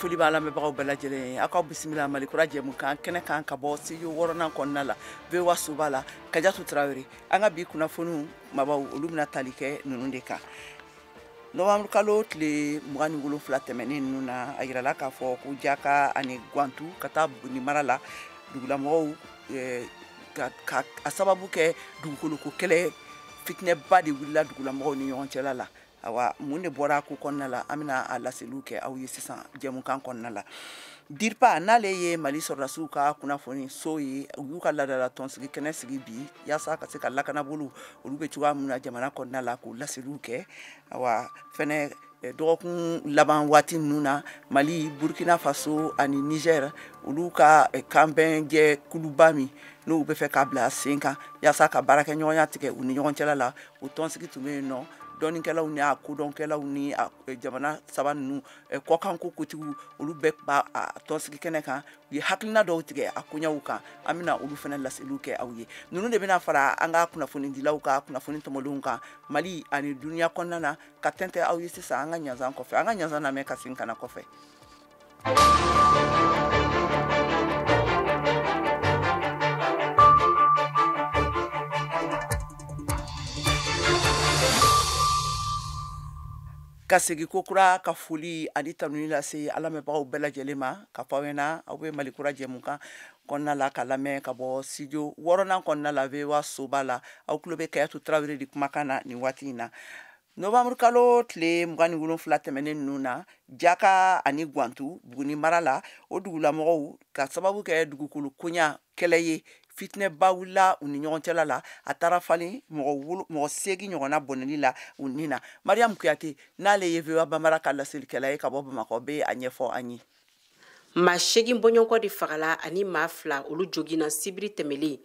Foli b'a lamɛnbagaw bɛɛ lajɛlen ye. Aw ka bisimila Mali kura jɛmukan kɛnɛ kan ka bɔ studio wɔɔrɔnan kɔnɔna la, VOA soba la, Kajatu Tarawele. An ka bi kunnafoniw kumabaw, olu bɛna tali kɛ ninnu de kan. Novembre kalo tile 27 tɛmɛnen ninnu na, a yirala k'a fɔ ko Jaka ani Gwantu ka taa Buguni mara la, dugulamɔgɔw ka a sababu kɛ dugukoloko kɛlɛ, fitinɛba de wulila dugulamɔgɔw ni ɲɔgɔn cɛla la. Awa, mun de bɔra ko kɔnɔna la, an bɛna a laseliw kɛ aw ye sisan jɛmukan kɔnɔna la. DIRPA, n'ale ye Mali sɔrɔdasiw ka kunnafoni so ye, u y'u ka laadala tɔnsigi kɛnɛ sigi bi yaasa ka se ka lakanabolo olu bɛ cogoya min na jamana kɔnɔna la, k'u laseliw kɛ. Awa fɛnɛ, dɔgɔkun laban waati ninnu na, Mali, Burkina Faso ani Niger, olu ka kanbɛnjɛ kuluba min n'u bɛ fɛ k'a bila sen kan yaasa ka baarakɛɲɔgɔnya tigɛ u ni ɲɔgɔn cɛla la, o tɔnsigi tun bɛ yen nɔ. Dɔnnikɛlaw ni a kodɔnkɛlaw ni a jamana saba ninnu kɔkanko kotigiw, olu bɛɛ b'a tɔnsigi kɛnɛ kan. U ye hakilina dɔw tigɛ a koɲɛw kan, an bɛna olu fana laseliw kɛ aw ye. Ninnu de bɛna fara an ka kunnafonidilaw ka kunnafoni tɔmɔlenw kan Mali ani duniya kɔnɔna na, ka tɛntɛn aw ye sisan an ka ɲanzan kɔfɛ. An ka ɲanzan lamɛn ka segin ka na kɔfɛ. Ka segin ko kura ka foli ani tanuni lase an lamɛnbagaw bɛɛ lajɛlen ma, ka fɔ aw ɲɛna aw bɛ Mali kura jɛmukan kɔnɔna la, ka lamɛn ka bɔ studio wɔɔrɔnan kɔnɔna la, VOA soba la. Aw tulo bɛ Kayatu Tarawele de kumakan na nin waati in na. Novembre kalo tile 27 tɛmɛnen ninnu na, Jaka ani Gwantu, Buguni mara la, o dugulamɔgɔw ka sababu kɛ dugukolo koɲa kɛlɛ ye, fitinɛba wulila u ni ɲɔgɔn cɛla la. A taara falen mɔgɔ 8 ɲɔgɔnna bɔnɛli la u ni na. Mariam Kuyate, n'ale ye VOA Bambara ka laselikɛla ye ka bɔ Bamakɔ, bɛ a ɲɛfɔ an ye. Maa 8 bɔɲɔgɔnkɔ de fagala ani maa 2 olu joginna sibiri tɛmɛlen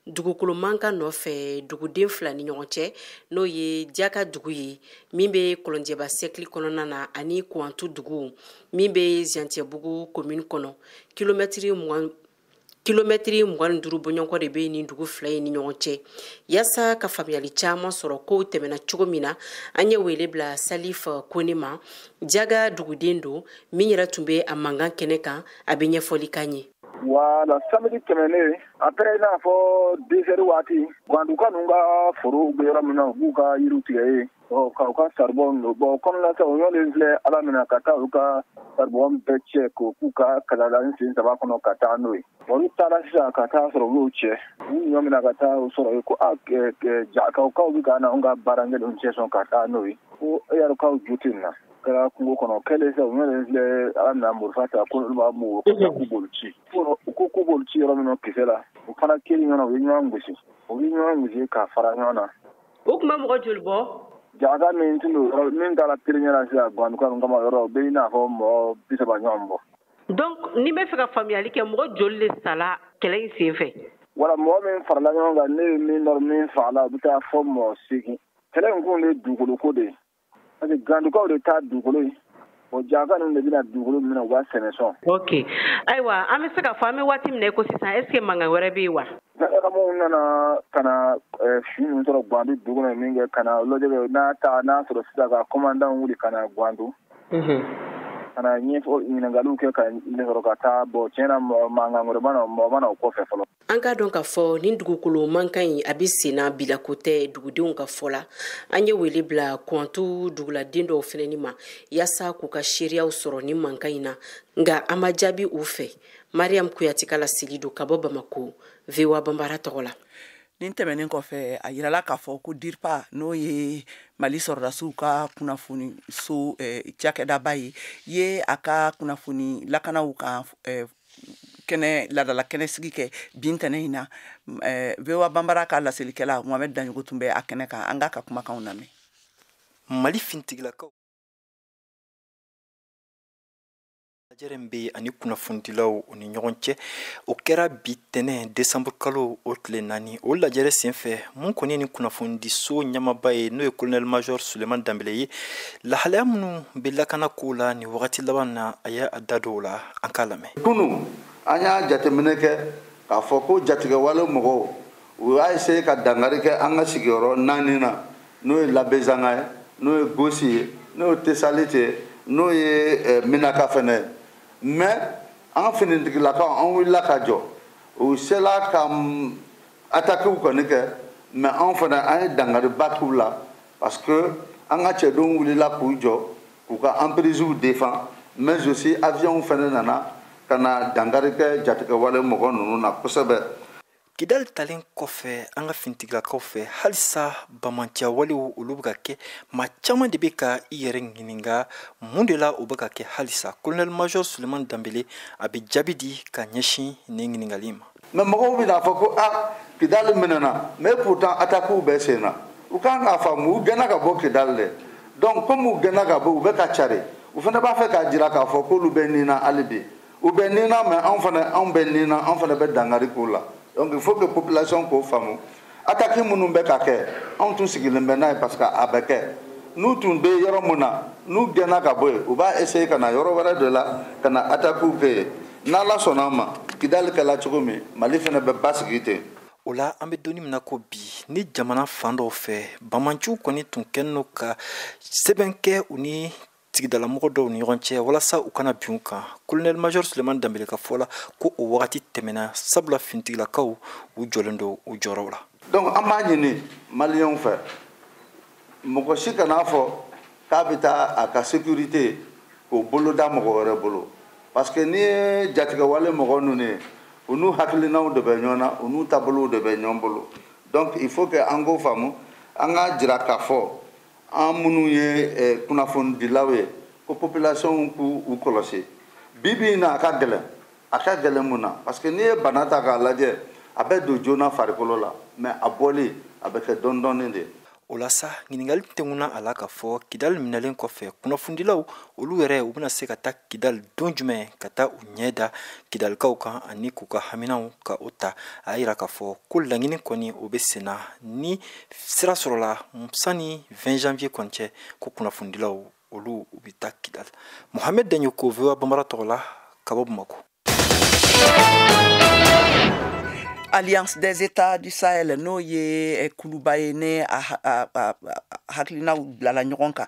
dugukolo mankan nɔfɛ duguden 2 ni ɲɔgɔn cɛ, n'o ye Jaka dugu ye min bɛ Kɔlɔnjɛba sɛkili kɔnɔna na, ani Kuwantu dugu min bɛ Zantiyɛbugu commune kɔnɔ. Kilomɛtiri 25 bɔɲɔgɔnkɔ de bɛ nin dugu 2 in ni ɲɔgɔn cɛ. Yaasa ka faamuyali caman sɔrɔ kow tɛmɛna cogo min na, an ye wele bila Salif Kone ma, Jaga duguden don min yɛrɛ tun bɛ a mankan kɛnɛ kan. A bɛ ɲɛfɔli k'an ye. Wala samedi tɛmɛnen, après i n'a fɔ 2 heures waati, Gwanduka ninnu ka foro bɛ yɔrɔ min na, u b'u ka yiriw tigɛ yen, ɔ ka u ka saribɔn don. Bon, kɔnɔna sa, o ɲɔgɔn filɛ ala minɛ ka taa olu ka saribɔn bɛɛ cɛ k'o k'u ka kalala sen saba kɔnɔ ka taa n'o ye. Olu taara sisan ka taa sɔrɔ u y'o cɛ, u ɲɔ minɛ ka taa o sɔrɔ yen ko a Jakakaw bɛ ka na anw ka baara kɛlenw cɛ sɔn ka taa n'o ye, ko e yɛrɛ k'aw jo tɛ nin na. Kɛra kungo kɔnɔ kɛlen sa, u ɲɔgɔn filɛ ala minɛ marifa ta ko olu b'a mun k'u b'olu ci. U ko k'u b'olu ci yɔrɔ min na kisɛ la, u fana kelen ɲɔgɔn na, u ye ɲɔgɔn gosi, u ye ɲɔgɔn gosi ka fara ɲɔgɔn na. O tun bɛ mɔgɔ joli bɔ? Jaka min tun don yɔrɔ min taara teriɲɛ la sisan Gwanduka ninnu kama yɔrɔ, o bɛ i n'a fɔ mɔgɔ 30 ɲɔgɔn bɔ. Donc ni bɛ fɛ ka faamuyali kɛ, mɔgɔ joli de sala kɛlɛ in sen fɛ? Wala mɔgɔ min farala ɲɔgɔn kan, ne ye min dɔn min fagala, o bɛ taa fɔ mɔgɔ 8. Kɛlɛ in kun de ye dugukoloko de ye, parce que Gwandukaw de taa dugukolo ye. Bon, Jaka ninnu de bɛna dugukolo min na, u b'a sɛnɛ sɔn. Ok, ayiwa, an bɛ se k'a fɔ an bɛ waati min na i ko sisan, est ce que mankan wɛrɛ bɛ yen wa? Gendarmew nana ka na su ninnu sɔrɔ Gwandu dugu kɔnɔ min kɛ ka na lajɛ kɛ, n'a ta n'a sɔrɔ sisan ka commandant wuli ka na Gwandu ka na ɲɛfɔ, ɲininkaliw kɛ ka sɔrɔ ka taa. Bɔn, tiɲɛ na, mɔgɔ mankan wɛrɛ ma na, mɔgɔ ma na o kɔfɛ fɔlɔ. An k'a dɔn k'a fɔ nin dugukolo mankan in a bɛ senna bilako tɛ dugudenw ka fɔ la. An ye wele bila Kuwantu duguladen dɔw fɛnɛni ma yaasa k'u ka seereyaw sɔrɔ nin mankan in na, nka an ma jaabi u fɛ. Mariam Kuyate ka laseli don ka bɔ Bamako, VOA Bambara tɔgɔ la. Nin tɛmɛnen kɔfɛ, a yirala k'a fɔ ko DIRPA, n'o ye Mali sɔrɔdasiw ka kunnafoni so cakɛdaba ye, ye a ka kunnafoni lakanaw kan kɛnɛ ladala kɛnɛ sigi kɛ bin tɛnɛ in na. VOA Bambara ka laselikɛla Mohamed Daɲogo tun bɛ a kɛnɛ kan. An k'a ka kumakanw lamɛn. Mali fintigilakaw lajɛrɛ bɛ ani kunnafonidilaw u ni ɲɔgɔn cɛ, o kɛra bi tɛnɛ desanburu kalo o tile 4. O lajɛrɛ senfɛ, mun kɔni ni kunnafonidiso ɲɛmaba ye, n'o ye colonel major Suleman Danbele ye, lahalaya minnu bɛ lakana kow la nin wagati laban na, a y'a da don o la. An k'a lamɛn. Kunu, an y'a jateminɛ kɛ k'a fɔ ko jatigɛwale mɔgɔw, u y'a essayer ka dankari kɛ an ka sigiyɔrɔ 4 na, n'o ye Labezanga ye, n'o ye Gosi ye, n'o ye Tesalite ye, n'o ye Minaka fɛnɛ ye. Mais an ka finitigilakaw, an wulila ka jɔ. U sela ka attaque kɔni kɛ, mais anw fana, an ye dangariba k'u la, parce que an ka cɛdenw wulila k'u jɔ k'u ka emprises défend, mais aussi avion fana nana ka na dankari kɛ jatigɛwale mɔgɔ ninnu na kosɛbɛ. Kidali talen kɔfɛ an ka fintigilakaw fɛ, halisa bamanciyawalew, olu bɛ ka kɛ. Maa caman de bɛ ka i yɛrɛ ɲininka mun de la o bɛ ka kɛ halisa. Colonel major Suleman Danbele, a bɛ jaabi di ka ɲɛsin nin ɲininkali ma. Mais mɔgɔw bɛna fɔ ko a Kidali minɛna, mais pourtant attaques bɛ sen na. U kan k'a faamu, u gɛnna ka bɔ Kidali dɛ. Donc comme u gɛnna ka bɔ, u bɛ ka cari, u fana b'a fɛ k'a jira k'a fɔ k'olu bɛ nin na. Hali bi u bɛ nin na, mais anw fana, anw bɛ nin na, anw fana bɛ dankari k'u la. Donc il faut que population k'o faamu. Attaque minnu bɛ ka kɛ, anw tun sigilen bɛ n'a ye, parce que a bɛ kɛ. N'u tun bɛ yɔrɔ mun na, n'u gɛnna ka bɔ yen, u b'a essayer ka na yɔrɔ wɛrɛ de la ka na attaque kɛ yen. N'Ala sɔnna a ma, Kidali kɛla cogo min, Mali fana bɛ basigi ten. O la, an bɛ donni min na ko bi, ni jamana fan dɔw fɛ, bamanciw kɔni tun kɛlen don ka sɛbɛn kɛ u ni sigidalamɔgɔ dɔw ni ɲɔgɔn cɛ walasa u kana bin u kan. Colonel major Suleman Danbele ka fɔ la ko o wagati tɛmɛna, sabula finitigilakaw, u jɔlen don u jɔyɔrɔw la. Donc an b'a ɲini Maliyɛnw fɛ, mɔgɔ si kan'a fɔ k'a bɛ taa a ka sécurité k'o bolo da mɔgɔ wɛrɛ bolo, parce que n'i ye jatigɛwale mɔgɔ ninnu ye, u n'u hakilinaw de bɛ ɲɔgɔn na, u n'u taabolow de bɛ ɲɔgɔn bolo. Donc il faut que an k'o faamu. An k'a jira k'a fɔ an minnu ye kunnafonidilaw ye ko population k'u u kɔlɔsi. Bi bi in na, a ka gɛlɛn. A ka gɛlɛn mun na? Parce que n'i ye bana ta k'a lajɛ, a bɛ don joona farikolo la, mais a bɔli, a bɛ kɛ dɔɔni dɔɔni de. O la sa, ɲininkali tɛŋuna a la k'a fɔ Kidali minɛlen kɔfɛ, kunnafonidilaw olu yɛrɛ, u bɛna se ka taa Kidali don jumɛn ka taa u ɲɛ da Kidalikaw kan ani k'u ka haminaw ka o ta? A y'a yira k'a fɔ ko laɲini kɔni, o bɛ senna. Ni sira sɔrɔla sani 20 janvier kɔni cɛ, ko kunnafonidilaw olu, u bɛ taa Kidali. Mohamed Daɲoko, VOA Bambara tɔgɔ la ka bɔ Bamakɔ. Alliance des États du Sahel, n'o ye kuluba ye, ne a hakilinaw bilala ɲɔgɔn kan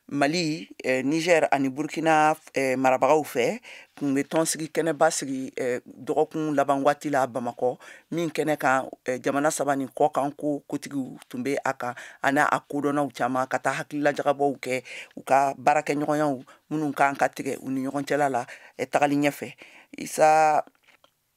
Mali, Niger ani Burkina marabagaw fɛ, kun bɛ tɔnsigi kɛnɛba sigi dɔgɔkun laban waati la Bamakɔ, min kɛnɛ kan jamana saba nin kɔ kan ko kotigiw tun bɛ a kan ani a kodɔnnaw caman, ka taa hakililajagabɔw kɛ u ka baarakɛɲɔgɔnyaw minnu kan ka tigɛ u ni ɲɔgɔn cɛla la tagali ɲɛfɛ. Isa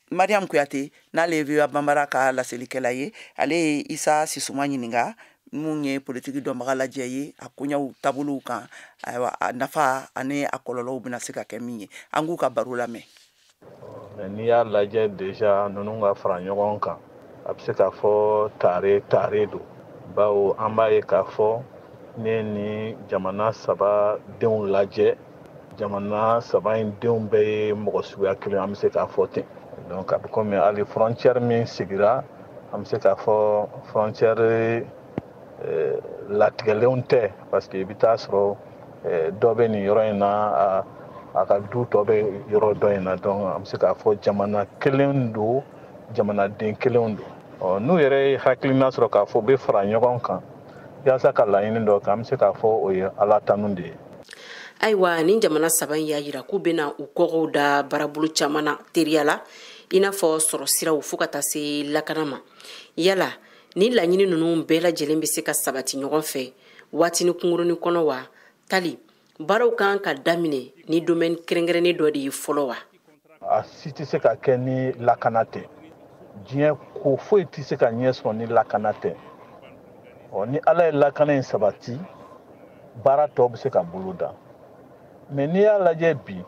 Mariam Kuyate, n'ale ye VOA Bambara ka laselikɛla ye, ale ye Isa Sisuma ɲininka, mun ye politiki dɔnbaga lajɛ ye, a koɲɛw taabolow kan, ayiwa, a nafa ani a kɔlɔlɔw bɛna se ka kɛ min ye. An k'u ka baro lamɛn. N'i y'a lajɛ déjà, ninnu ka fara ɲɔgɔn kan, a bɛ se k'a fɔ tare tare don, bawo an b'a ye k'a fɔ ne ni jamana saba denw lajɛ, jamana saba in denw bɛɛ ye mɔgɔ suguya kelen, an bɛ se k'a fɔ ten. Donc a bɛ komi hali frontière min sigira, an bɛ se k'a fɔ frontière latigɛlenw tɛ, parce que i bɛ taa sɔrɔ dɔ bɛ nin yɔrɔ in na, a ka du tɔ bɛ yɔrɔ dɔ in na. Donc an bɛ se k'a fɔ jamana kelen don, jamanaden kelenw don. Ɔ, n'u yɛrɛ ye hakilina sɔrɔ k'a fɔ u bɛ fara ɲɔgɔn kan yaasa ka laɲini dɔ kɛ, an bɛ se k'a fɔ o ye Ala tanu de ye. Ayiwa, ni jamana saba in y'a yira k'u bɛna u kɔgɔw da baarabolo caman na teriya la, i n'a fɔ sɔrɔ siraw fo ka taa se lakana ma. Yala ni laɲini ninnu bɛɛ lajɛlen bɛ se ka sabati ɲɔgɔn fɛ waatini kunkurunin kɔnɔ wa? Tali baaraw kan ka daminɛ ni domaine kɛrɛnkɛrɛnnen dɔ de ye fɔlɔ wa? A si tɛ se ka kɛ ni lakana tɛ. Diɲɛ ko foyi tɛ se ka ɲɛ sɔrɔ ni lakana tɛ. Ɔ, ni Ala ye lakana in sabati, baara tɔ bɛ se ka bolo da. Mais n'i y'a lajɛ bi,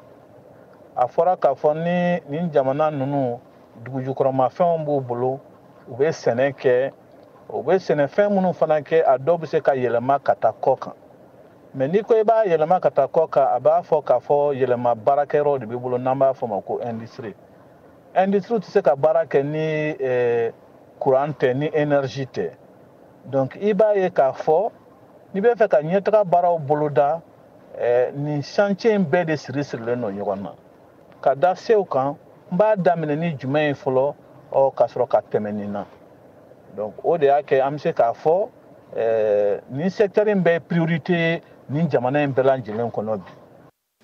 a fɔra k'a fɔ ni nin jamana ninnu, dugujukɔrɔmafɛnw b'u bolo, u bɛ sɛnɛ kɛ, u bɛ sɛnɛfɛn minnu fana kɛ, a dɔw bɛ se ka yɛlɛma ka taa kɔ kan. Mais n'i ko i b'a yɛlɛma ka taa kɔ kan, a b'a fɔ k'a fɔ yɛlɛma baarakɛyɔrɔ de b'i bolo, n'an b'a fɔ o ma ko industrie. Industrie tɛ se ka baara kɛ ni courant tɛ, ni énergie tɛ. Donc i b'a ye k'a fɔ n'i bɛ fɛ ka ɲɛtaga baaraw boloda, nin chantier in bɛɛ de siri sirilen don ɲɔgɔn na. Ka da sew kan, n b'a daminɛ ni jumɛn ye fɔlɔ, ɔ, ka sɔrɔ ka tɛmɛ nin na. Donc o de y'a kɛ an bɛ se k'a fɔ nin secteur in bɛɛ ye priorité nin jamana in bɛɛ lajɛlen kɔnɔ bi.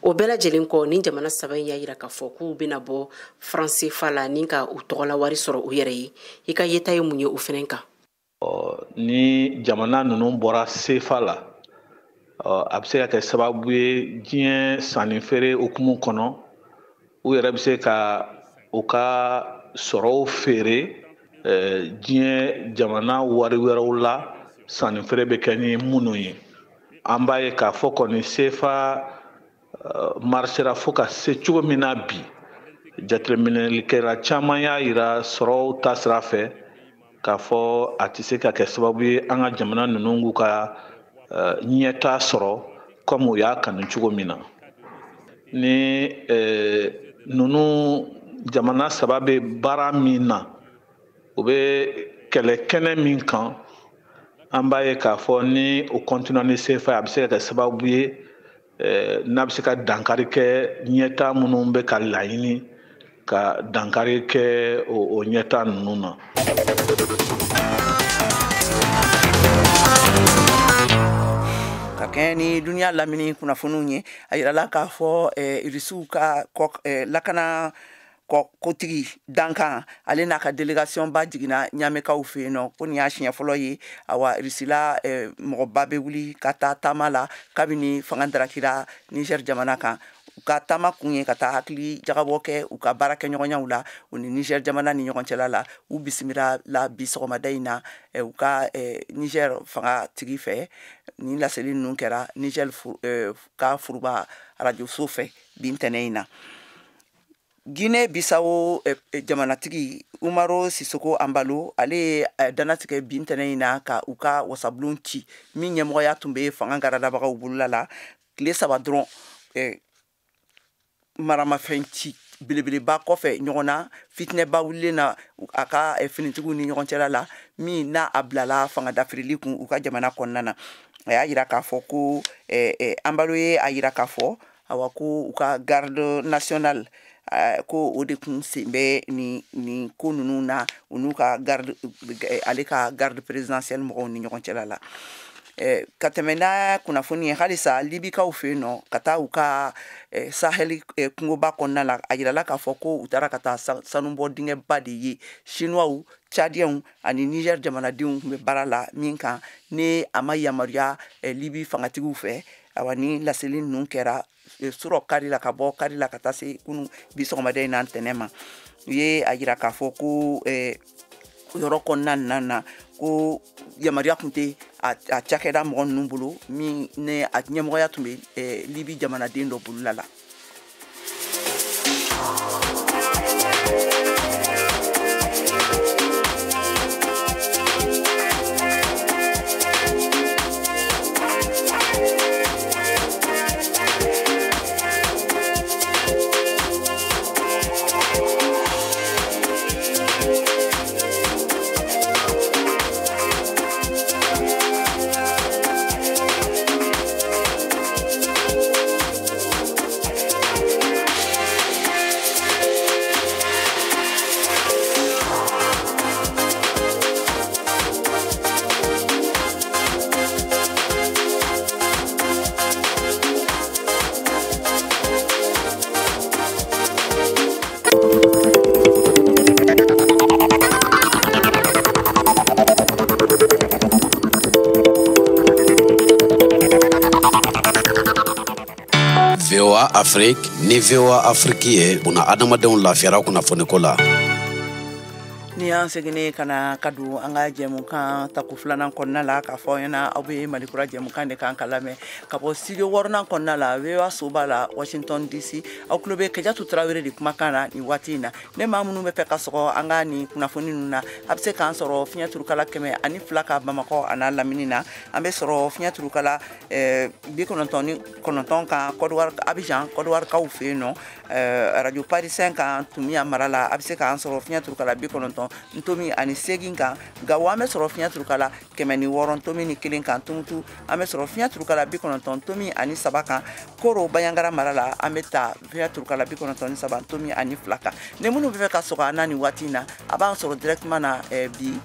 O bɛɛ lajɛlen kɔ, ni jamana saba in y'a yira k'a fɔ k'u bɛna bɔ franc CFA la ni ka u tɔgɔla wari sɔrɔ u yɛrɛ ye. I ka yeta ye mun ye o fɛnɛ kan? Ni jamana ninnu bɔra CFA la, a bɛ se ka kɛ sababu ye diɲɛ sannifeere hukumu kɔnɔ, u yɛrɛ bɛ se ka u ka sɔrɔw feere diɲɛ jamana wari wɛrɛw la, sannifeere bɛ kɛ ni minnu ye. An b'a ye k'a fɔ kɔni CFA marisera fo ka se cogo min na bi, jateminɛlikɛla caman y'a yira sɔrɔw ta sira fɛ k'a fɔ a tɛ se ka kɛ sababu ye an ka jamana ninnu k'u ka ɲɛtaa sɔrɔ komi u y'a kanu cogo min na. Ni ninnu jamana saba bɛ baara min na, u bɛ kɛlɛ kɛnɛ min kan, an b'a ye k'a fɔ ni o continue ni CFA, a bɛ se ka kɛ sababu ye n'a bɛ se ka dankari kɛ ɲɛtaa minnu bɛ ka laɲini ka dankari kɛ o ɲɛtaa ninnu na. Ka kɛɲɛ ni duniya lamini kunnafoniw ye, a yirala k'a fɔ Irisiw ka lakana kotigi dankan, ale n'a ka délégation ba jiginna Ɲamɛkaw fɛ yen nɔ, ko nin y'a siɲɛ fɔlɔ ye awa Irisila mɔgɔba bɛ wuli ka taa taama la kabini fanga darakira Niger jamana kan. U ka taama kun ye ka taa hakili jagabɔ kɛ u ka baarakɛɲɔgɔnyaw la u ni Niger jamana ni ɲɔgɔn cɛla la. U bisimila la bi sɔgɔmada in na u ka Niger fanga tigi fɛ. Nin laseli ninnu kɛra Niger ka foroba arajoso fɛ bi ntɛnɛn in na. Guinée Bissau jamanatigi Umaro Sissoco Embalo, ale ye dannatigɛ bi ntɛnɛn in na ka u ka wasabulon ci min ɲɛmɔgɔya tun bɛ fanga garadabagaw bolola la. Tile 3 dɔrɔn maramafɛn ci belebeleba kɔfɛ ɲɔgɔn na, fitinɛba wulilen na a ka finitigiw ni ɲɔgɔn cɛla la, min n'a a bilala fanga dafirili kun u ka jamana kɔnɔna na. A y'a yira k'a fɔ ko Embalo ye a yira k'a fɔ awa ko u ka garde nationale ko o de kun sen bɛ nin ko ninnu na, u n'u ka garde, ale ka garde présidentielle mɔgɔw ni ɲɔgɔn cɛla la. Ka tɛmɛ n'a kunnafoni ye halisa Libikaw fɛ yen nɔ, ka taa u ka Sahel kungoba kɔnɔna la, a yirala k'a fɔ ko u taara ka taa sanubɔ dingɛba de ye. Chinois, Tchadiens ani Niger jamanadenw tun bɛ baara la min kan, ni a ma yamaruya Libi fangatigiw fɛ. Awa ni laseli ninnu kɛra surɔ kari la, ka bɔ kari la ka taa se kunu bi sɔgɔmada in na ntɛnɛn ma. U ye a yira k'a fɔ ko yɔrɔ kɔnɔna ninnu na, ko yamaruya tun tɛ a cakɛda mɔgɔ ninnu bolo min ni a ɲɛmɔgɔya tun bɛ Libi jamanaden dɔ bolola la. VOA Afrique ni VOA Afrique ye buna adamadenw lafiyara kunnafoniko la. Ni y'an seginnen ka na ka don an ka jɛmukan tako filanan kɔnɔna la, k'a fɔ aw ɲɛna aw bɛ Malikura jɛmukan de kan ka lamɛn ka bɔ studio 6nan kɔnɔna la, VOA soba la, Washington DC. Aw tulo bɛ Kajatu Tarawele de kumakan na nin waati in na. Ne maa minnu bɛ fɛ ka sɔgɔ an ka nin kunnafoni ninnu na, a bɛ se k'an sɔrɔ fiɲɛ turukala 102 ka Bamakɔ a n'a lamini na. An bɛ sɔrɔ fiɲɛ turukala 99 kan Côte d'Ivoire, Abidjan, Côte d'Ivoire kaw fɛ yen nɔ, radio Parisien kan Tumiya mara la, a bɛ se k'an sɔrɔ fiɲɛ turukala 90 ntomi ani 8 kan. Gawo an bɛ sɔrɔ fiɲɛ turukala 106 ntomi ni 1 kan. Tumutu an bɛ sɔrɔ fiɲɛ turukala 90 ntomi ani 3 kan. Koro Bayangara mara la, an bɛ taa fiɲɛ turukala 93 ntomi ani 2 kan. Ni minnu bɛ fɛ ka sɔgɔ an na nin waati in na, a b'an sɔrɔ directement na bi.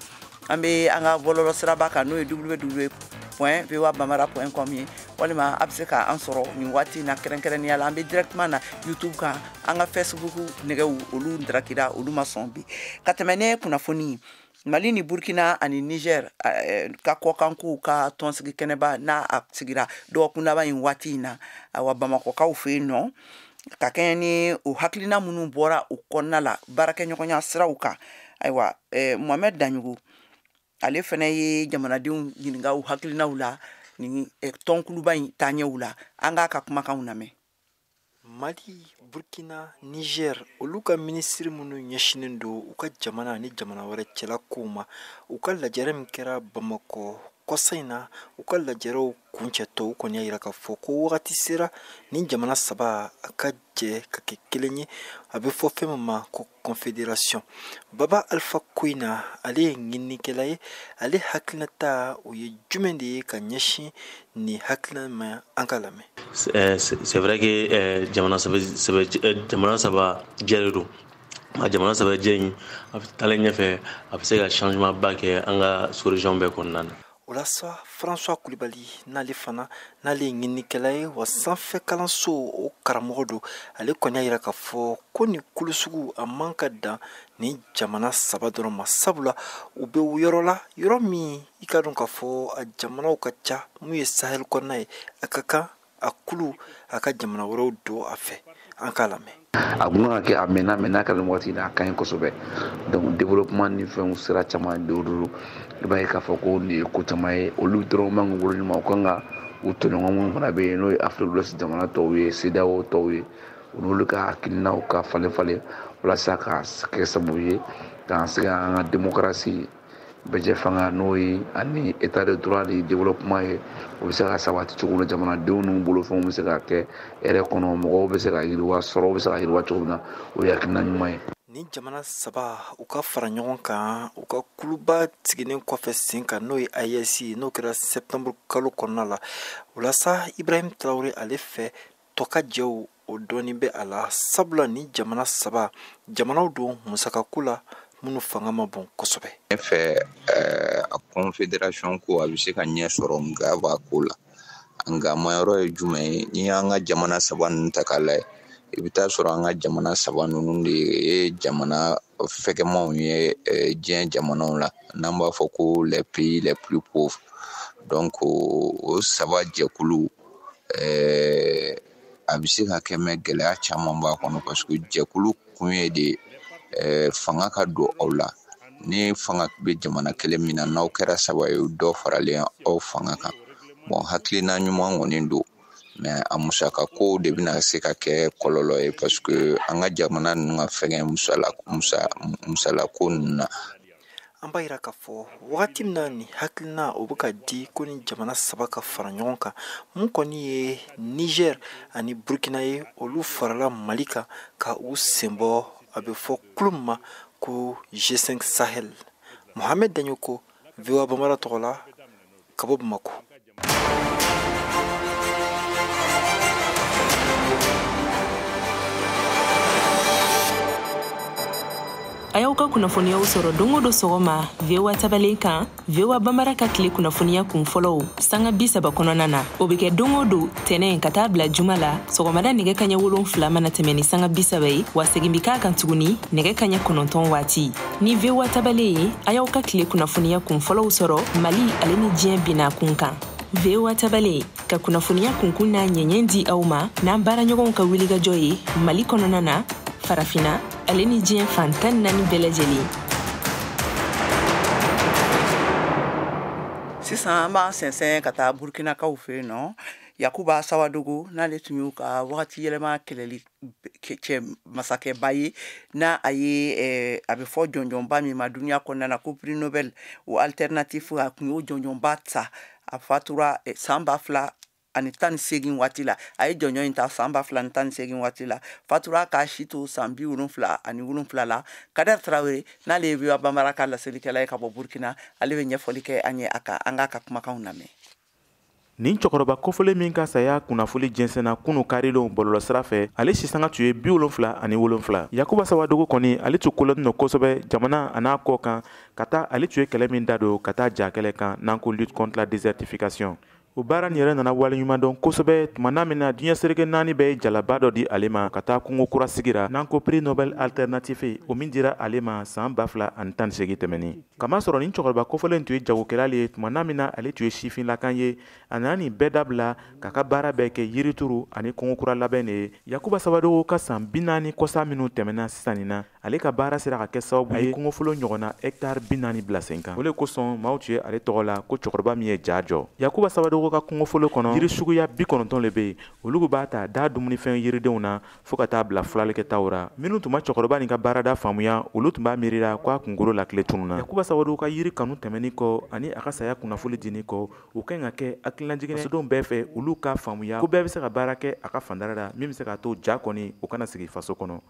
An bɛ an ka bɔlɔlɔ siraba kan, n'o ye www.voabambara.com ye. Walima a bɛ se k'an sɔrɔ nin waati in na, kɛrɛnkɛrɛnnenya la an bɛ directement na YouTube kan. An ka Facebook nɛgɛw, olu darakira, olu ma sɔn bi. Ka tɛmɛ ne kunnafoni, Mali ni Burkina ani Niger ka kɔkankow ka tɔnsigi kɛnɛba n'a a sigira dɔgɔkun laban in waati in na, awa, Bamakɔkaw fɛ yen nɔ, ka kɛɲɛ ni o hakilina minnu bɔra o kɔnɔna la baarakɛɲɔgɔnya siraw kan. Ayiwa, Mohamed Daɲogo, ale fana ye jamanadenw ɲininka u hakilinaw la ni tɔnkuluba in taaɲɛw la. An k'a ka kumakanw lamɛn. Mali, Burkina, Niger, olu ka minisiri minnu ɲɛsinnen don u ka jamana ni jamana wɛrɛ cɛla kow ma, u ka lajɛrɛ min kɛra Bamakɔ kɔsa in na, u ka lajɛrɛw kuncɛtɔ, u kɔni y'a yira k'a fɔ ko wagati sera ni jamana saba a ka jɛ ka kɛ kelen ye, a bɛ fɔ fɛn min ma ko confédération. Baba Alpha Koyina, ale ye ɲininikɛla ye. Ale hakilinata o ye jumɛn de ye ka ɲɛsin nin hakilina ma? An ka lamɛn. C'est vrai que jamana saba jɛlen don. A jamana saba jɛ in, a bɛ taalen ɲɛfɛ, a bɛ se ka changement ba kɛ an ka sous-région bɛɛ kɔnɔna na. O la sa, François Kulibali, n'ale fana n'ale ye ɲininikɛla ye wa sanfɛ kalanso o karamɔgɔ don, ale kɔni y'a yira k'a fɔ ko nin kulu sugu a man ka dan ni jamana saba dɔrɔn ma, sabula u bɛ yɔrɔ la, yɔrɔ min i ka dɔn k'a fɔ a jamanaw ka ca, mun ye Sahel kɔnɔna ye, a ka kan a kulu a ka jamana wɛrɛw don a fɛ. An k'a lamɛn. A kun kan ka kɛ a mɛnna, mɛ n'a kɛra nin waati in na, a ka ɲi kosɛbɛ. Donc développement ni fɛnw sira caman don, i b'a ye k'a fɔ ko nin ye ko caman ye. Olu dɔrɔn man k'u bolo ɲuman, u kan ka u tɔɲɔgɔn minnu fana bɛ yen, n'o ye Afrique de l'Ouest jamana tɔw ye, CEDEAO tɔw ye, u n'olu ka hakilinaw ka falen falen walasa ka kɛ sababu ye k'an se ka an ka démocratie, bɛjɛ fanga, n'o ye ani état de droit ni développement ye, o bɛ se ka sabati cogo min na, jamanadenw n'u bolofɛnw bɛ se ka kɛ hɛrɛ kɔnɔ, mɔgɔw bɛ se ka yiriwa, sɔrɔw bɛ se ka yiriwa cogo min na, o ye hakilina ɲuman ye. Ni jamana saba u ka fara ɲɔgɔn kan, u ka kuluba sigilen kɔfɛ sen kan, n'o ye AES ye, n'o kɛra septembre kalo kɔnɔna la. O la sa, Ibrahim Traoré, ale fɛ, tɔkajɛw o dɔɔnin bɛ a la, sabula ni jamana saba jamanaw don musakako la minnu fanga ma bon kosɛbɛ. Ne fɛ, a confédération ko a bɛ se ka ɲɛ sɔrɔ, nka b'a ko la, nka mayɔrɔ ye jumɛn ye? N'i y'an ka jamana saba ninnu ta k'a lajɛ, i bɛ taa sɔrɔ an ka jamana saba ninnu de ye jamana fɛgɛmanw ye diɲɛ jamanaw la, n'an b'a fɔ ko les pays les plus pauvres. Donc o saba jɛkulu, a bɛ se ka kɛ, mɛ gɛlɛya caman b'a kɔnɔ, parce que jɛkulu kun ye de fanga ka don aw la. Ni fanga bɛ jamana kelen min na, n'aw kɛra saba ye, dɔ faralen aw fanga kan. Bon, hakilina ɲuman kɔni don, mais a musaka ko de bɛna se ka kɛ kɔlɔlɔ ye, parce que an ka jamana ninnu ka fɛngɛ musalako ninnu na. An b'a yira k'a fɔ wagati min na nin hakilina o bɛ ka di ko ni jamana saba ka fara ɲɔgɔn kan, mun kɔni ye Niger ani Burkina ye, olu farala Mali kan ka u sen bɔ a bɛ fɔ kulu min ma ko G5 Sahel. Mohamed Daɲoko, VOA Bambara tɔgɔ la, ka bɔ Bamakɔ. A y'aw ka kunnafoniyaw sɔrɔ don o don sɔgɔma VOA tabalen kan, VOA Bambara ka tile kunnafoniya kun fɔlɔw sanga 30 kɔnɔna na. O bɛ kɛ don o don tɛnɛ ka taa bila juma la, sɔgɔmada nɛgɛ kaɲɛ 7 mana tɛmɛ ni sanga 30 ye, wa segin bɛ k'a kan tuguni nɛgɛ kaɲɛ 9 waati. Ni VOA tabalen ye, a y'aw ka tile kunnafoniya kun fɔlɔw sɔrɔ Mali ale ni diɲɛ binna kun kan. VOA tabalen ka kunnafoniya kunkun n'a ɲɛɲɛ di aw ma n'an baaraɲɔgɔnw ka wulikajɔ ye Mali kɔnɔna na, Farafina ale ni diɲɛ fan 14 bɛɛ lajɛlen. Sisan an b'an sɛnsɛn ka taa Burkinakaw fɛ yen nɔ. Yakuba Sawadogo, n'ale tun y'u ka wagati yɛlɛma kɛlɛli cɛ masakɛba ye, n'a a ye a bɛ fɔ jɔnjɔnba min ma duniya kɔnɔna na ko prix Nobel o alternatif, a tun y'o jɔnjɔnba ta. A fatura san 2018 waati la. A ye jɔnjɔn in ta san 2018 waati la. Fatura k'a si to san 77 la. Kader Traoré, n'ale ye VOA Bambara ka laselikɛla ye ka bɔ Burkina, ale bɛ ɲɛfɔli kɛ an ye a kan. An k'a ka kumakanw lamɛn. Nin cɛkɔrɔba kofɔlen min ka saya kunnafoli jɛnsɛnna kunu karidon bɔlɔlɔsira fɛ, ale sisanga tun ye 77. Yakuba Sawadogo kɔni, ale tun kolɔnnen don kosɛbɛ jamana a n'a kɔ kan, ka taa ale tun ye kɛlɛ min da don ka taa ja kɛlɛ kan n'an ko lutte contre la désertification. O O baara nin yɛrɛ nana waleɲuman dɔn kosɛbɛ tuma n'a min na diɲɛ seleke 4 bɛɛ ye jalaba dɔ di ale ma ka taa kungo kura sigira n'an ko prix Nobel alternatif, o min dira ale ma san 2018 tɛmɛnin. Kamasɔrɔ nin cɛkɔrɔba kofɔlen tun ye jagokɛla le ye tuma n'a min na ale tun ye sifinlakan ye. A nana nin bɛɛ dabila k'a ka baara bɛɛ kɛ yirituru ani kungo kura labɛn de ye. Yakuba Sawadogo ka san 40 kɔsa minnu tɛmɛna sisan nin na, ale ka baara sera ka kɛ sababu ye kungofolo ɲɔgɔnna hectare 40 bila sen kan. O le kosɔn maaw tun ye ale tɔgɔ la ko cɛkɔrɔba min ye ja jɔ. Yakuba Sawadogo ka kungofolo kɔnɔ, yiri suguya 90 le bɛ yen. Olu b'a ta da dumunifɛn yiridenw na fo ka taa bila furalikɛtaw ra. Minnu tun ma cɛkɔrɔba nin ka baarada faamuya, olu tun b'a miirila k'a kunkolo la tile tununna. Yakuba Sawadogo ka yiri kanu tɛmɛni kɔ ani a ka saya kunnafoli dini kɔ, o ka ɲi ka kɛ hakililajigin fasodenw bɛɛ fɛ, olu ka faamuya ko bɛɛ bɛ se ka baara kɛ a ka fandara la min bɛ se k'a to ja kɔni o kana sigi faso kɔnɔ.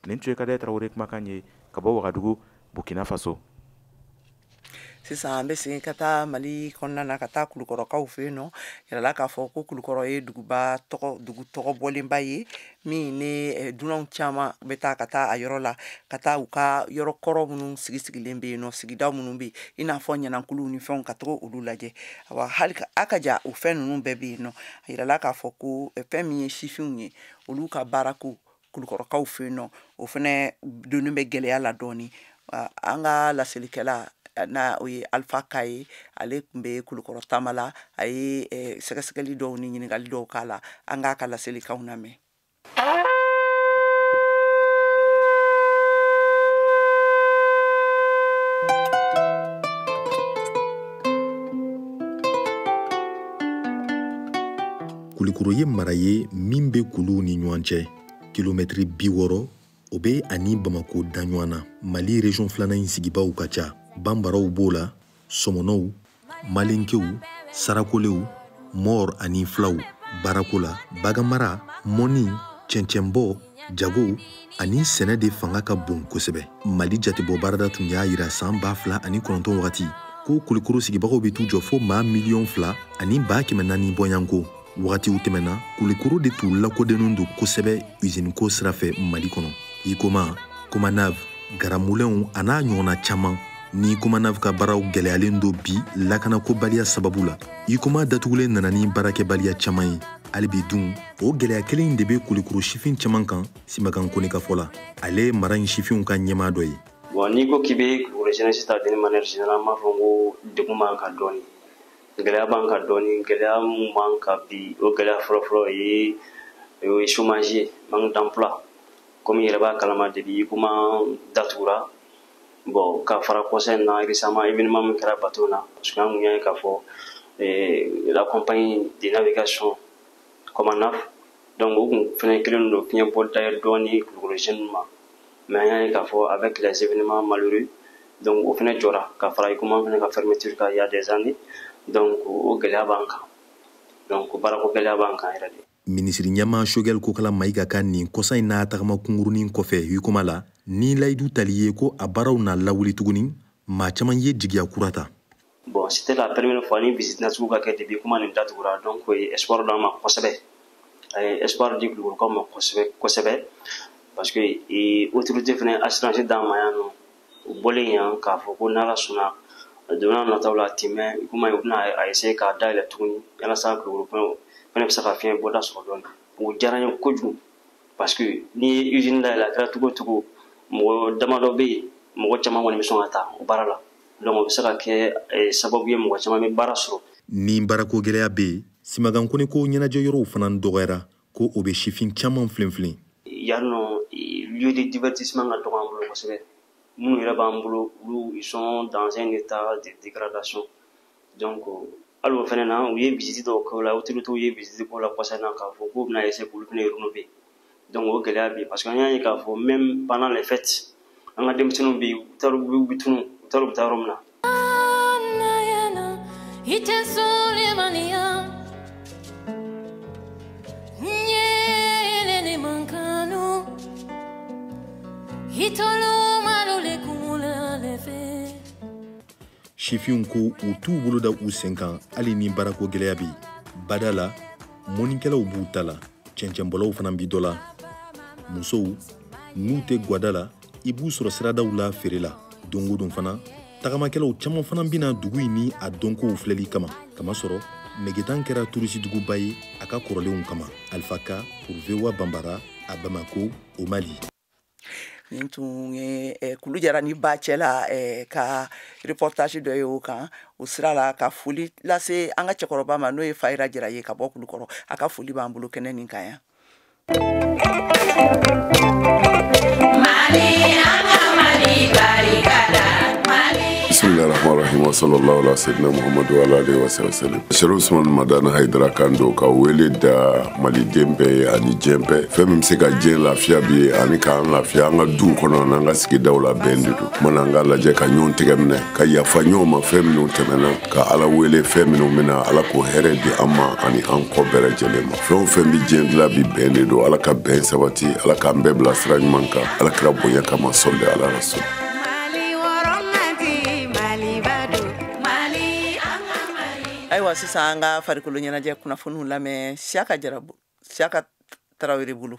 Nin tun ye Kadɛ Tarawele kumakan ye ka bɔ Wagadugu, Burkina Faso. Sisan an bɛ segin ka taa Mali kɔnɔna na, ka taa Kulukɔrɔkaw fɛ yen nɔ. Yirala k'a fɔ ko Kulukɔrɔ ye duguba tɔgɔ, dugu tɔgɔ bɔlenba ye min ni dunanw caman bɛ taa ka taa a yɔrɔ la, ka taa u ka yɔrɔ kɔrɔ minnu sigi sigilen bɛ yen nɔ, sigida minnu bɛ yen, i n'a fɔ ɲanankuluw ni fɛnw, ka taga olu lajɛ. Awa, hali a ka ja o fɛn ninnu bɛɛ bɛ yen nɔ. A yirala k'a fɔ ko fɛn min ye sifinw ye, olu ka baarako Kulukɔrɔkaw fɛ yen nɔ, o fɛnɛ donnen bɛ gɛlɛya la dɔɔni. An ka laselikɛla n'a o ye Alpha Ka ye, ale tun bɛ Kulukɔrɔ taama la, a ye sɛgɛsɛgɛli dɔw ni ɲininkali dɔw k'a la. An k'a ka laselikaw lamɛn. Kulukɔrɔ ye mara ye min bɛ kuluw ni ɲɔgɔn cɛ, kilomɛtiri 60 o bɛ ani Bamako da ɲɔgɔn na. Mali région filanan in sigibaw ka ca. Banbaraw b'o la, sɔmɔnɔw, malenkew, sarakolew, mɔr ani filaw. Baarako la, baganmara, mɔni, cɛncɛnbɔ, jago ani sɛnɛ de fanga ka bon kosɛbɛ. Mali jatebɔ baarada tun y'a yira san 2009 wagati ko Kulukɔrɔ sigibagaw bɛ t'u jɔ fo maa 2,4 million bɔɲanko. Wagatiw tɛmɛna, Kulukɔrɔ de tun lakodɔnnen don kosɛbɛ usiniko sira fɛ Mali kɔnɔ. Huicoma, Comanav, garamulɛnw a n'a ɲɔgɔnna caman. Ni Comanav ka baaraw gɛlɛyalen don bi lakanakobaliya sababu la, Huicoma datugulen nana ni baarakɛbaliya caman ye. Hali bi dun, o gɛlɛya kelen de bɛ Kulukɔrɔ sifin caman kan. Simakan Kone ka fɔ la, ale ye mara in sifinw ka ɲɛmaa dɔ ye. Bon, n'i ko k'i bɛ Kulukɔrɔ jeunesse ta d'une manière générale, an b'a fɔ ko degun b'an kan dɔɔni, gɛlɛya b'an kan dɔɔni. Gɛlɛya mun b'an kan bi, o gɛlɛya fɔlɔfɔlɔ ye o ye chômage ye, manque d'emploi. Comme i yɛrɛ b'a kalama, depuis Huicoma datugura, bon, ka fara kɔsa in na, récemment événement min kɛra bateau na, parce que an kun y'a ye k'a fɔ la compagnie de navigation Comanav, donc o kun fɛnɛ kelen don fiɲɛ bɔda ye dɔɔni Kulukɔrɔ jeunes ma. Mais an y'a ye k'a fɔ avec les événements malheureux, donc o fɛnɛ jɔra, ka fara Huicoma fɛnɛ ka fermeture kan il y a des années. Donc o gɛlɛya b'an kan, donc baarako gɛlɛya b'an kan yɛrɛ de. Minisiri ɲɛma Choguel Kokala Mayiga ka nin kɔsa in n'a tagama kunkurunin kɔfɛ Huicoma la, ni layidu tali ye ko a baaraw na lawuli tuguni, maa caman ye jigiya kura ta. Bon, c'était la première fois ni visite nasugu ka kɛ depuis Huicoma nin datugura. Donc o ye espoir d'an ma kosɛbɛ, a ye espoir di Kulukɔrɔkaw ma kosɛbɛ kosɛbɛ, parce que autorité fɛnɛ assurance d'an ma yan nɔ. O bɔlen yan k'a fɔ ko n'Ala sɔnna, don n'a nataw la, a ti mɛn, Huicoma u bɛna a essayer k'a dayɛlɛ tuguni walasa Kulukɔrɔ fɛnɛ bɛ se ka fiɲɛ bɔda sɔrɔ dɔɔni. O diyara n ye kojugu, parce que n'i ye usine dayɛlɛ, a kɛra cogo o cogo, mɔgɔ damadɔ bɛ yen, mɔgɔ caman kɔni bɛ sɔn ka taa o baara la. Donc o bɛ se ka kɛ sababu ye mɔgɔ caman bɛ baara sɔrɔ. Ni baarako gɛlɛya bɛ yen, Simakan Kone ko ɲɛnajɛ yɔrɔw fana dɔgɔyara, ko o bɛ sifin caman filen filen. Yan nɔ, lieu de divertissement ka dɔgɔ an bolo kosɛbɛ. Minnu yɛrɛ b'an bolo, olu, ils sont dans un état de dégradation. Donc hali o fɛnɛ na, u ye visite dɔw kɛ o la, autorités ye visite k'o la kɔsa in na k'a fɔ k'u bɛna essayer k'olu fɛnɛ rénover. Donc o gɛlɛya bɛ yen, parce que an y'a ye k'a fɔ même pendant les fêtes, an ka denmisɛnninw bɛ yen, u t'a dɔn u bɛ tunu, u t'a dɔn u bɛ taa yɔrɔ min na. Sifinw ko u t'u bolo da u sen kan hali ni baarako gɛlɛya bɛ yen. Bada la, mɔnikɛlaw b'u ta la, cɛncɛnbɔlaw fana bi dɔ la. Musow n'u tɛ gwada la, i b'u sɔrɔ siradaw la feere la. Don o don fana, Tagamakɛlaw caman fana bɛna dugu in ni a dɔnkow filɛli kama, kamasɔrɔ Megetan kɛra turisiduguba ye a ka kɔrɔlenw kama. Alpha Ka pour VOA Bambara à Bamako, au Mali. Nin tun ye kulu jara ni ba cɛ la ka reportage dɔ ye o kan. O sira la, ka foli lase an ka cɛkɔrɔba ma, n'o ye Fayira Jara ye ka bɔ Kulukɔrɔ. A ka foli b'an bolo kɛnɛ nin kan yan. Mali, an ka Mali barika da. Bismillahirrahmanirrahim wa sallallahu ala sayyidina Muhammadu wa ala alihi wa sallam. Sherif Usman Madani Haidara kan don ka wele da maliden bɛɛ ye ani diɲɛ bɛɛ. Fɛn min bɛ se ka diɲɛ lafiya bi ani k'an lafiya an ka duw kɔnɔ n'an ka sigidaw la, bɛn de don. Mana an ka lajɛ ka ɲɔgɔn tɛgɛ minɛ, ka yafa ɲɔgɔn ma fɛn minnu tɛmɛna, ka Ala wele fɛn minnu bɛna, Ala k'o hɛrɛ di an ma ani an kɔ bɛɛ lajɛlen ma. Fɛn o fɛn bɛ diɲɛ dilan bi, bɛn de don. Ala ka bɛn sabati, Ala k'an bɛɛ bila sira ɲuman kan, Ala kɛra bonya kama, sɔli ala rasul. Ayiwa, sisan an ka farikolo ɲɛnajɛ kunnafoniw lamɛn Siyaka Jara, Siyaka Tarawele bolo.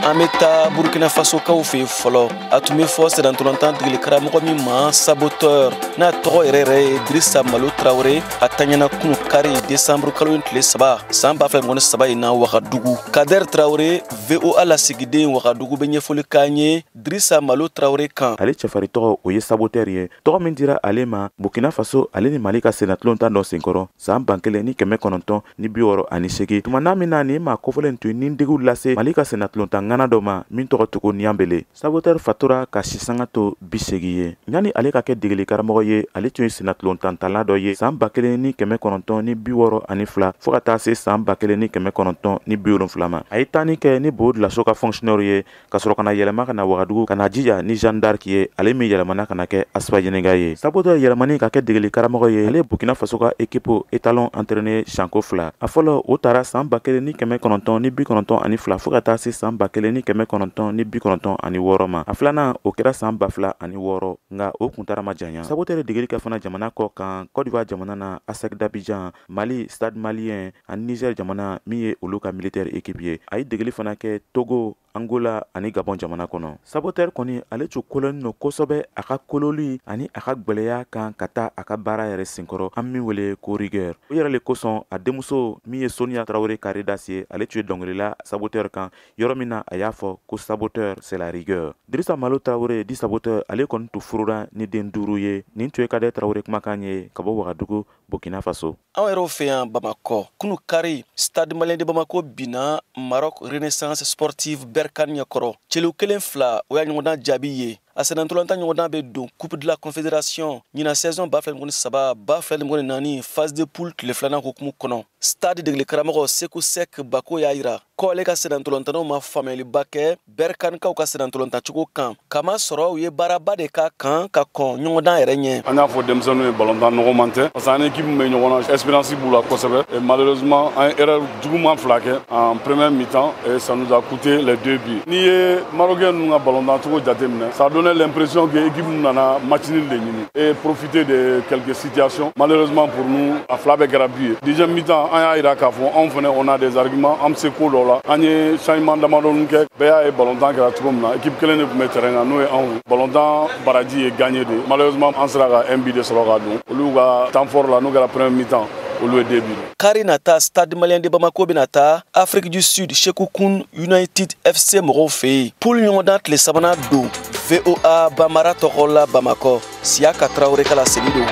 An bɛ taa Burukina Fasokaw fɛ yen fɔlɔ. A tun bɛ fɔ sennantolatan degeli karamɔgɔ min ma Saboteur, n'a tɔgɔ yɛrɛ yɛrɛ ye Dirisa Malo Tarawele, a taɲɛna kunu kari, desanburu kalo in tile 3, san 2023 in na, Wagadugu. Kader Tarawele, VOA lasigiden Wagadugu, bɛ ɲɛfɔli k'an ye Dirisa Malo Tarawele kan. Ale cɛfarin tɔgɔ, o ye Saboteur ye, tɔgɔ min dira ale ma Burkina Faso ale ni Mali ka sennatulon tan dɔ senkɔrɔ san 1968, tuma n'a min na nin maa kofɔlen tun ye nindegiw lase Mali ka sennatulon tan ŋana dɔ ma min tɔgɔ tugu Nianbele. Saboteur fatura ka sisanga to 80 ye. Ɲani ale ka kɛ degeli karamɔgɔ ye, ale tun ye sennatulon tantala dɔ ye san 1962 fɔɔ ka taa se san 1970 ma. A ye taani kɛ ni Bo Dilaso ka fonctionnaire ye, ka sɔrɔ ka na yɛlɛma ka na Wagadugu, ka na jija ni Jeanne d'Arc ye, ale min yɛlɛmana ka na kɛ Asiba Ɲininka ye. Saboteur yɛlɛmani ka kɛ degeli karamɔgɔ ye, ale ye Burkina Faso ka équipe étalon entraîné siɲɛko fila. A fɔlɔ, o taara san 1992 fɔɔ ka taa se san 1996 ma. A filanan, o kɛra san 2006, nka o kuntara ma janya. Saboteur degeli kɛ fana jamana kɔ kan, Côte d'Ivoire jamana na ASEC d'Abidjan, Mali Stade Malien ani Niger jamana min ye olu ka militaire équipe ye. A ye degeli fana kɛ Togo, Angola ani Gabon jamana kɔnɔ. Saboteur kɔni, ale tun kolɔnnen don kosɛbɛ a ka kololi ani a ka gwɛlɛya kan ka taa a ka baara yɛrɛ senkɔrɔ, an min wele ko rigueur. O yɛrɛ le kosɔn, a denmuso min ye Sonia Tarawele Karidas ye, ale tun ye dɔnkilila Saboteur kan yɔrɔ min na a y'a fɔ ko Saboteur, c'est la rigueur. Dirisa Malo Tarawele dit Saboteur, ale kɔni tun furura ni den 5 ye. Nin tun ye Kader Tarawele kumakan ye ka bɔ Wagadugu, Burkina Faso. Anw yɛrɛw fɛ yan Bamakɔ, kunu kari, Stade Malien de Bamako binna Maroc Renaissance Sportive Berkane ɲɛkɔrɔ celu 1-2. O y'a ɲɔgɔndan jaabi ye. A sennantolatan ɲɔgɔndan bɛ don Coupe de la Confédération ɲinan saison 2023 2024 phase de poule tile filanan hokumu kɔnɔ. Stade degeli karamɔgɔ Seku Sek Bako y'a yira ko ale ka sennantolatannaw ma faamuyaliba kɛ Berkanekaw ka sennantolatancogo kan, kama sɔrɔ u ye baaraba de k'a kan ka kɔn ɲɔgɔndan yɛrɛ ɲɛ. An y'a fɔ denmisɛnninw ye, balontan nɔgɔman tɛ, parce que an équipe min bɛ ɲɔgɔn na, expérience b'u la kosɛbɛ. Et malheureusement, an ye erreur juguman fila kɛ en première mi-temps et ça nous a coûté les 2 buts. N'i ye Marocain ninnu ka balontan cogo jateminɛ, ça donnait l'impression que équipe nana match nul de ɲini et profiter de quelques situations. Malheureusement pour nous, a fila bɛɛ kɛra but ye. Deuxième mi-temps, an y'a yira k'a fɔ anw fɛnɛ, on a des arguments, an bɛ se ko dɔw la. An ye changement damadɔni kɛ, bɛɛ y'a ye balontan kɛra cogo min na, équipe kelen de tun bɛ terrain kan, n'o ye anw ye. Balontan baraji ye gagné de. Malheureusement, an sera ka un but de sɔrɔ ka don. Olu ka temps fort la, n'o kɛra première mi-temps, olu ye 2 buts. Kari nata, Stade Malien de Bamako bɛna taa Afrique du Sud Sekhukhune United FC mɔgɔw fɛ yen. Poule ɲɔgɔndan tile sabanan don. VOA Bambara tɔgɔ la Bamakɔ, Siyaka Tarawele ka laseli don.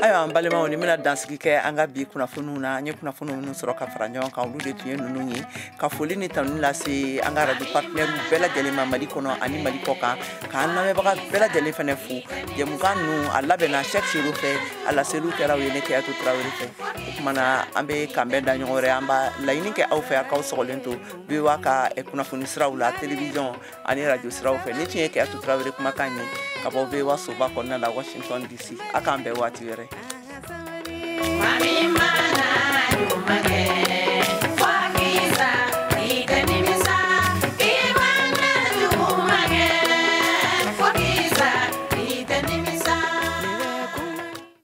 Ayiwa, an balimaw, ni bɛna dansigi kɛ an ka bi kunnafoniw na. An ye kunnafoniw minnu sɔrɔ ka fara ɲɔgɔn kan, olu de tun ye ninnu ye. Ka foli ni tanu lase an ka radio partenaire bɛɛ lajɛlen ma Mali kɔnɔ ani Mali kɔ kan, k'an lamɛnbaga bɛɛ lajɛlen fɛnɛ fo. Jɛmukan ninnu a labɛnna Cheikh Sero fɛ, a laseliw kɛra u ye ne Keyatu Tarawele fɛ. O kuma na, an bɛ kanbɛn da ɲɔgɔn wɛrɛ. An b'a laɲini kɛ aw fɛ, a k'aw sɔgɔlen to VOA ka kunnafoni siraw la, télévision ani radio siraw fɛ. Ni tun ye Keyatu Tarawele kumakan ye ka bɔ VOA soba kɔnɔna la, Washington DC. A k'an bɛn waati wɛrɛ. Mami mana ɲuman kɛ.